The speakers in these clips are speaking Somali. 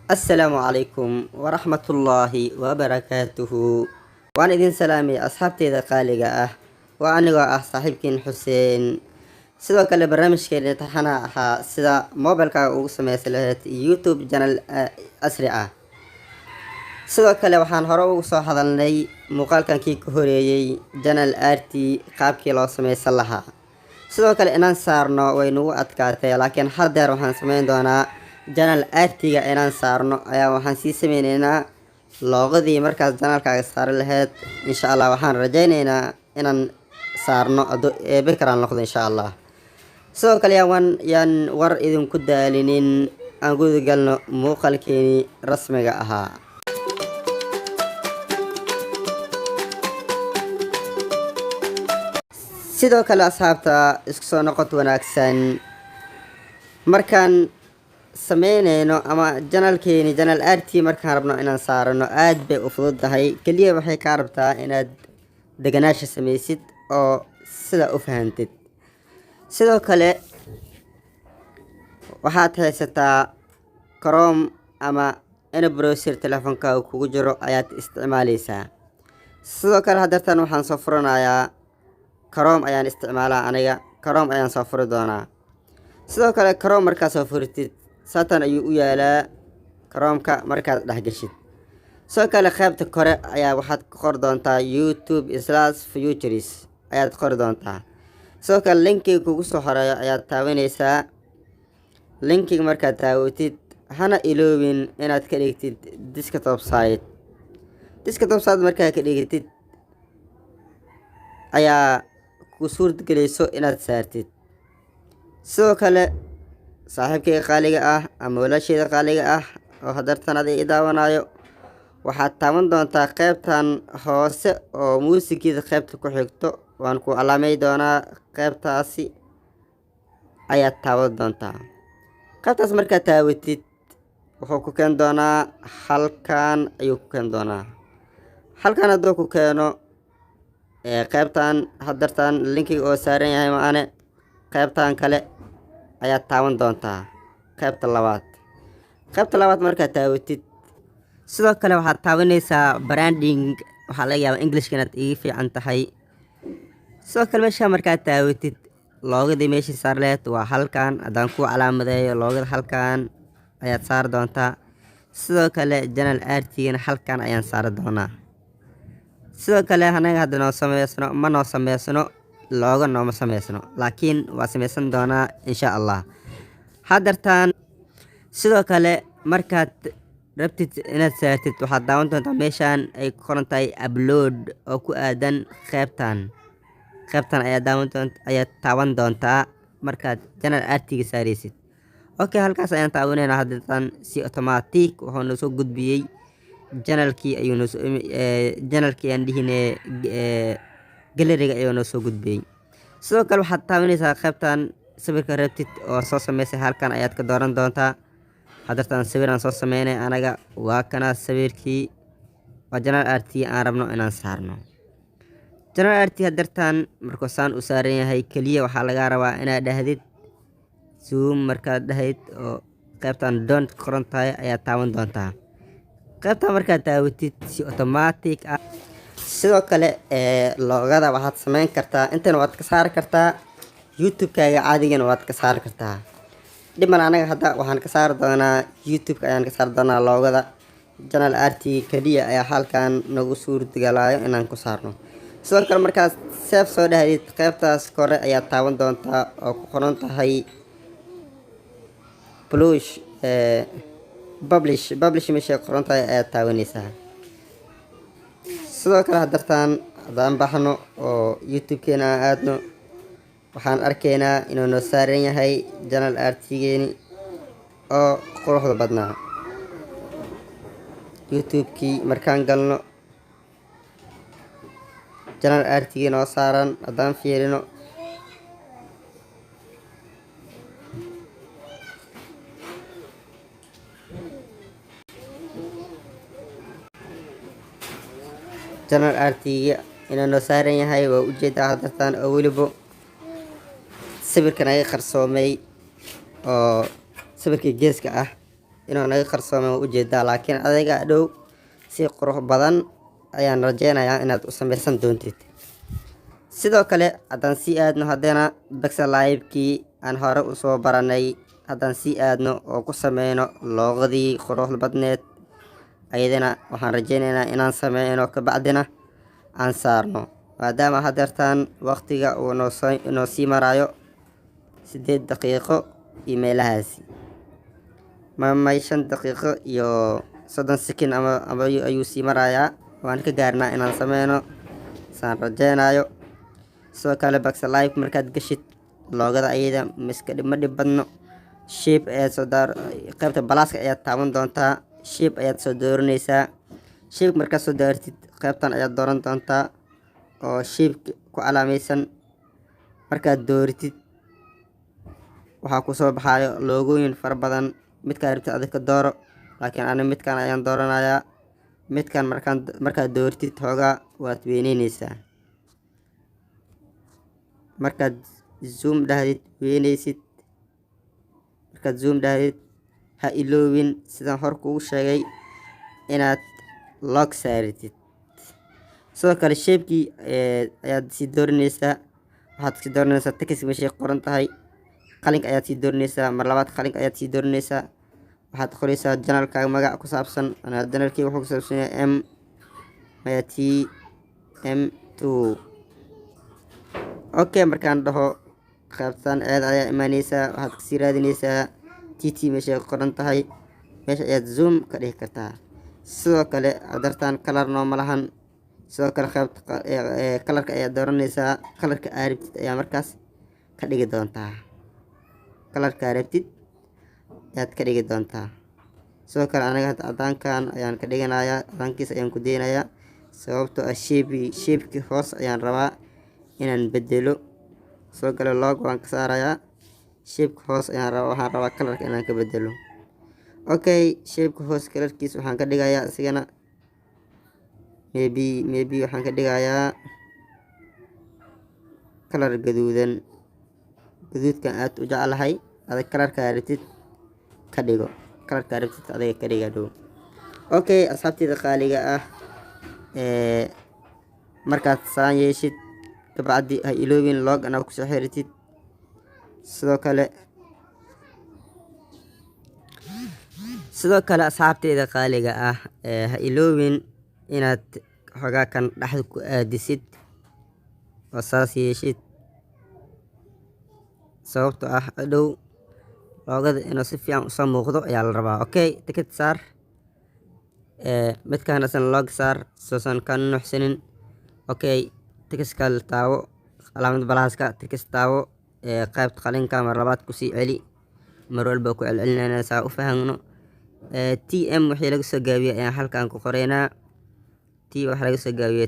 Assalaamu calaykum waraxmatullaahi wabarakaatuhu. Waan idin salaamay, asxaabteyda qaaliga ah. Waa anigoo ah saaxiibkiin Xuseen. Sidoo kale barnaamijkeena taxanaha ahaa sida mobilkaaga ugu sameysan lahayd YouTube channel casri ah. Sidoo kale waxaan hore ugu soo hadalnay muuqaalkan kii ka horeeyey channel art qaabkii loo sameysan lahaa. Sidoo kale inaan saarno way nagu adkaatay, laakiin haddeer waxaan sameyn doonaa channel artiga inaan saarno ayaa waxaan sii sameyneynaa logodii markaas channelkaaga saari lahayd. Insha Allah waxaan rajayneynaa inaan saarno hadduu Eebe karaan noqdo, insha Allah. Sidoo kale yaan war idinku daalinin, aan guda galno muuqaalkeenii rasmiga ahaa. Sidoo kale asxaabta, isku soo noqod wanaagsan. Markaan sameyneyno ama channelkeeni channel art markaan rabno inaan saarano, aad bay u fududahay. Keliya waxay kaa rabtaa inaad deganaasha sameysid oo sida u fahantid. Sidoo kale waxaad haysataa Chrome ama any browser telefonkaaga kugu jiro ayaad isticmaaleysaa. Sidoo kale haddeertan waxaan soo furanayaa Chrome ayaan isticmaalaa aniga, Chrome ayaan soo furi doonaa. Sidoo kale Chrome markaad soo furitid, saatan ayuu u yaalaa Chromeka markaad dhexgeshid. Sidoo kale qaybta kore ayaa waxaad ku qori doontaa YouTube/features ayaad qori doontaa. Sidoo kale linkiga kugu soo horeeyo ayaad taabaneysaa. Linkiga markaad taawatid, hana iloobin inaad ka dhigtid desktop site. Desktop site markaad ka dhigatid ayaa ku suurtagelayso inaad saartid. Sidoo kale saaxiibkayga qaaliga ah ama walaasheyda qaaliga ah oo hadartan adiga i daawanayo, waxaad taaban doontaa qeybtan hoose oo muusigeeda qeybta ku xigto. Waan ku calaamey doonaa. Qeybtaasi ayaad taaban doontaa. Qeybtaas markaad taawatid, wuxuu ku keeni doonaa halkan ayuu ku keeni doonaa. Halkan hadduu ku keeno, qeybtan hadartan linkiga oo saaran yahay maane, qeybtan kale ayaad taaban doontaa, qeybta labaad. Qeybta labaad markaad taawatid, sidoo kale waxaad taabanaysaa branding. Waxaa laga yaabaa Englishka inaad iga fiican tahay. Sidoo kale meesha markaad taawatid, logodii meeshii saar lehed waa halkan. Haddaan ku calaamadeeyo, logoda halkan ayaad saari doontaa. Sidoo kale channel artigana halkan ayaan saari doonaa. Sidoo kale anaga hadda noo sameysno, ma noo sameysno logo, nooma sameysno, laakiin waa sameysan doonaa, insha Allah. Haddartan sidoo kale markaad rabtid inaad saartid, waxaad daawan doontaa meeshan ay ku qoran tahay upload oo ku aadan qeybtan. Qeybtan ayaa daawan doon ayaad taaban doontaa markaad channel artiga saareysid. Okay, halkaas ayaan taabaneynaa. Haddartan si automatic wuxuu noo soo gudbiyey channelkii ayuu noosoo, channelkii aan dhihine, galleryga ayuu noo soo gudbiyey. Sidoo kale waxaad taabanaysaa qeybtan. Sawirka rabtid oo soo sameysay halkan ayaad ka dooran doontaa. Haddartan sawir aan soo sameynay anaga waa kana. Sawirkii waa channel art aan rabno inaan saarno. Channel art haddartan markuu saan u saaran yahay, keliya waxaa lagaa rabaa inaad dhahdid zoom. Markaad dhahayd oo qeybtan don't qoran tahay ayaad taaban doontaa. Qeybtan markaad taawatid, si automatic ah. Sidoo kale logoda waxaad sameyn kartaa, intana waad ka saari kartaa, YouTube-kaaga caadigana waad ka saari kartaa, dhiman. Anaga hadda waxaan ka saari doonaa YouTube-ka ayaan ka saari doonaa logoda. Channel art keliya ayaa halkan nagu suurtagalaayo inaan ku saarno. Sidoo kale markaad save soo dhahdid, qeybtaas kore ayaad taaban doontaa oo ku qoran tahay publish. Publish meeshay qoran tahay ayaad taabanaysaa. Sidoo kale hadartaan haddaan baxno oo YouTube-keena aan aadno, waxaan arkaynaa inuu noo saaran yahay channel artigeeni oo quruxda badnaa. YouTube-kii markaan galno, channel artigii noo saaran haddaan fiirino, channel artigii inuu noo saaran yahay waa ujeedaa hadartaan, oo weliba sawirkan aga qarsoomay oo sawirka geeska ah. Inuu naga qarsoomay waa ujeedaa, laakiin adiga dhow si qurux badan ayaan rajeynayaa inaad u sameysan doontid. Sidoo kale haddaan sii aadno haddana PixelLab-kii aan hore usoo baranay, haddaan sii aadno oo ku sameyno logo-dii quruxda badneed, ayadana waxaan rajeyneynaa inaan sameyno, kabacdina aan saarno, maadaama hadeertaan waqtiga uu noosoo sii marayo 8 daqiiqo iyo meelahaasi, mamay 5 daqiiqo iyo 30 second ama ayuu sii marayaa. Waan ka gaarnaa inaan sameyno saan rajeynayo. Sidoo kale PixelLab markaad gashid, logo-da ayada miska ma dhib badno. Shape ayaad soo daar, qaybta plus-ka ayaad taaban doontaa, shape ayaad soo dooranaysaa. Shape markaad soo daartid, qaybtan ayaad dooran doontaa oo shape ku calaamaysan. Markaad dooratid, waxaa kusoo baxaayo logo-oyin fara badan. Midkaa rabtid adig ka dooro, laakiin ani midkan ayaan dooranayaa. Midkan markaad dooratid, xoogaa waad weyneyneysaa. Markaad zoom dhahdid, weyneysid. Markaad zoom dhahdid, ha iloobin sidaan hor kugu sheegay inaad lock saaritid. Sidoo kale shape-kii ayaad sii dooraneysaa. Waxaad sii dooraneysaa text meeshay qoran tahay. Qalinka ayaad sii dooraneysaa. Mar labaad qalinka ayaad sii dooraneysaa. Waxaad qoreysaa channel-kaaga magac ku saabsan. Channel-kii wuxuu ku saabsan yahay M maya TM2. Okay, markaan dhaho, qaybtan eed ayaa imaaneysaa. Waxaad kasii raadineysaa TT meeshay qoran tahay. Meesha ayaad zoom ka dhihi kartaa. Sidoo kale hadartaan color nooma lahan. Sidoo kale qaybta color-ka ayaad dooraneysaa. Color-ka aa rabtid ayaa markaas ka dhigi doontaa. Color-ka aa rabtid ayaad ka dhigi doontaa. Sidoo kale aniga hadda cadaankan ayaan ka dhiganayaa, cadaankiis ayaan ku daynayaa, sababtoo ah shape-kii hoos ayaan rabaa inaan bedelo. Sidoo kale lock waan ka saarayaa. Shape-ka hoos ayaan rabaa, waxaan rabaa color-ka inaan ka bedelo. Okay, shape-ka hoos color-kiis waxaan ka dhigayaa isigana maybe waxaan ka dhigayaa color gaduudan. Gaduudkan aad u jeclahay. Adag color-ka rabtid ka dhigo, color-ka rabtid adiga ka dhiga dhow. Okay, asxaabteyda qaaliga ah, markaad saan yeeshid, kabacdi ha iloobin lock inaad kusoo xiritid. Sidoo kale asxaabteyda qaaliga ah, ha iloobin inaad xogaa kan dhexda ku aadisid oo saas yeeshid, sababtoo ah hadhow logo-da inuu si fiican usoo muuqdo ayaa la rabaa. Okay, tick saar. Midkaan asan lock saar soosan ka nuuxsanin. Okay, tick-iska taawo, calaamad plus-ka tick taawo, qaybta qalinka mar labaad kusii celi. Mar walba ku celcelinayna saa u fahamno. TM wixii laga soo gaabiyey ayaan halkan ku qoraynaa. T waxaa laga soo gaabiyey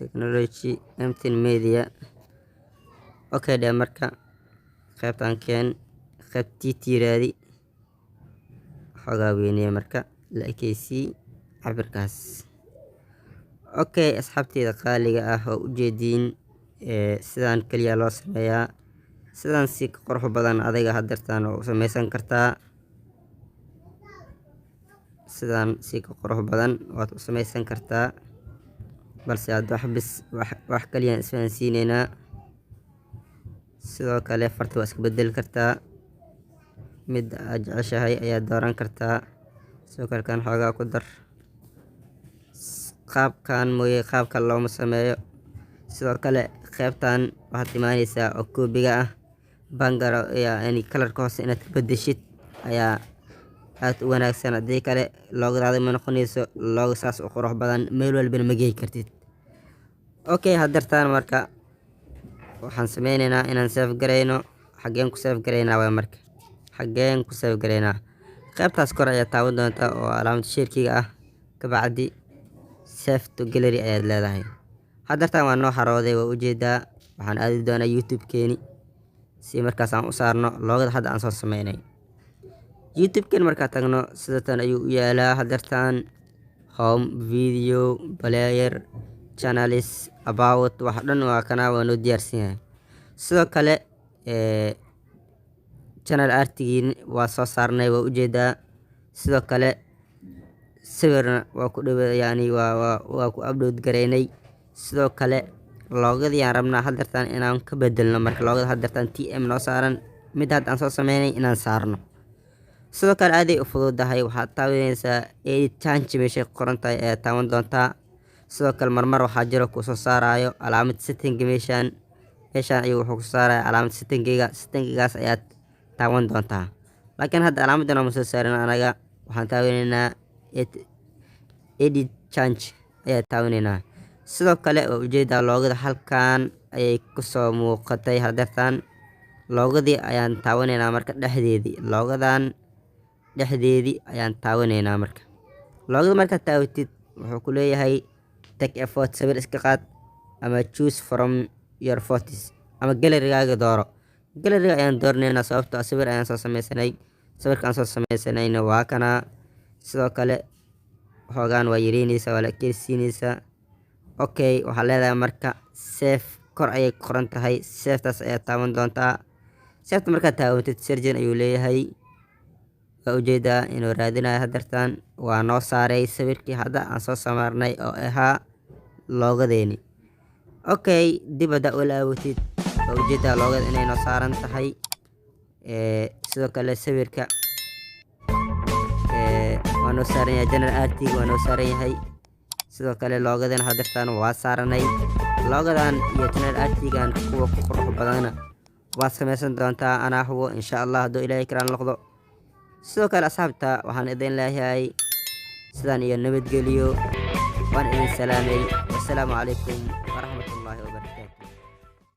technology, mtn media. Okay dhe. Marka qaybtan keen, qayb TT raadi, xoogaa weyneeye. Marka la ekeysii cabirkaas. Okay, asxaabteyda qaaliga ah, oo ujeediin sidaan kaliya loo sameeyaa. Sidaan si qurux badan adiga hadeertaan oo u sameysan kartaa. Sidaan si ka qurux badan waad u sameysan kartaa, balse hadda wax bis wax kaliyaan isfahansiineynaa. Sidoo kale farta waa iska bedeli kartaa, mid aad jeceshahay ayaad dooran kartaa. Sidoo kale kan xoogaa ku dar. Qaabkan mooye qaabka looma sameeyo. Sidoo kale qeybtan waxaad imaaneysaa oo copy-ga ah background, yani color-ka hoose inaad ka bedeshid ayaa aad u wanaagsan. Haddii kale logo-daada ma noqonayso logo saas u qurux badan, meel walbana ma geyi kartid. Okay, hadeertaan marka waxaan sameyneynaa inaan save gareyno. Xageen ku save gareynaa waay? Marka xageen ku save gareynaa? Qaybtaas kor ayaad taaban doontaa oo calaamad share-kiga ah. Kabacdi save to gallery ayaad leedahay. Hadeertaan waa noo xarooday, waa ujeedaa. Waxaan aadi doonaa YouTube-keeni si markaas aan u saarno logo-da hadda aan soo sameynay. YouTube-keen markaa tagno, sidatan ayuu u yaalaa hadeertaan: home, video player, channels, about, wax dhan waa kana, waa noo diyaarsan yahay. Sidoo kale Channel artigii waa soo saarnay, waa ujeedaa. Sidoo kale sawirna waa ku dhawe, yani waa ku upload gareynay. Sidoo kale logodii aan rabnaa hadeertaan inaan ka bedelno. Marka logoda hadeertaan TM noo saaran, mid hadda aan soo sameynay inaan saarno. Sidoo kale aaday u fududahay. Waxaad taabanaysaa "edit change" meeshay qoran tahay ayaad taaban doontaa. Sidoo kale marmar waxaa jiro kusoo saarayo calaamad setting. Meeshaan ayuu wuxuu ku saaraya calaamad settingiga. Settingigaas ayaad taaban doontaa, laakiin hadda calaamadan ooma soo saarin. Anaga waxaan taabanaynaa "edit change" ayaa taabanaynaa. Sidoo kale waa ujeedaa, logoda halkan ayay kusoo muuqatay hadeertaan. Logodii ayaan taabanaynaa. Marka dhexdeedii, logodan dhexdeedii ayaan taabanaynaa. Marka logoda markaad taabatid, wuxuu ku leeyahay "take a photo", sawir iska qaad, ama "choose from your photos", ama gallerygaaga dooro. Galleryga ayaan dooranaynaa, sababtoo ah sawir ayaan soo sameysanay. Sawirka aan soo sameysanayna waa kana. Sidoo kale xoogaan waa yareyneysaa, waa la ekeysiineysaa. Okay, waxaa leedahay marka "save". Kor ayay ku qoran tahay, savetaas ayaad taaban doontaa. Saveta markaad taabatid, searching ayuu leeyahay. Waa ujeedaa inuu raadinayo hadeertaan. Waa noo saaray sawirkii hadda aan soo samarnay oo ahaa logodeeni. Okay, dib haddaa ula aawatid, waa ujeedaa logoda inay noo saaran tahay. Sidoo kale sawirka waa noo saaran yahay, channel artiga waa noo saaran yahay. Sidoo kale logodan hadeertaan waa saaranay. Logodan iyo channel artigan kuwa ku qurux badana waad sameysan doontaa, anaa hubo, insha Allah, hadduu Ilaahay karaan noqdo. Sidoo kale asxaabta, waxaan idin leeyahay sidaan iyo nabadgeliyo. Waan idin salaamay. Wassalaamu calaykum.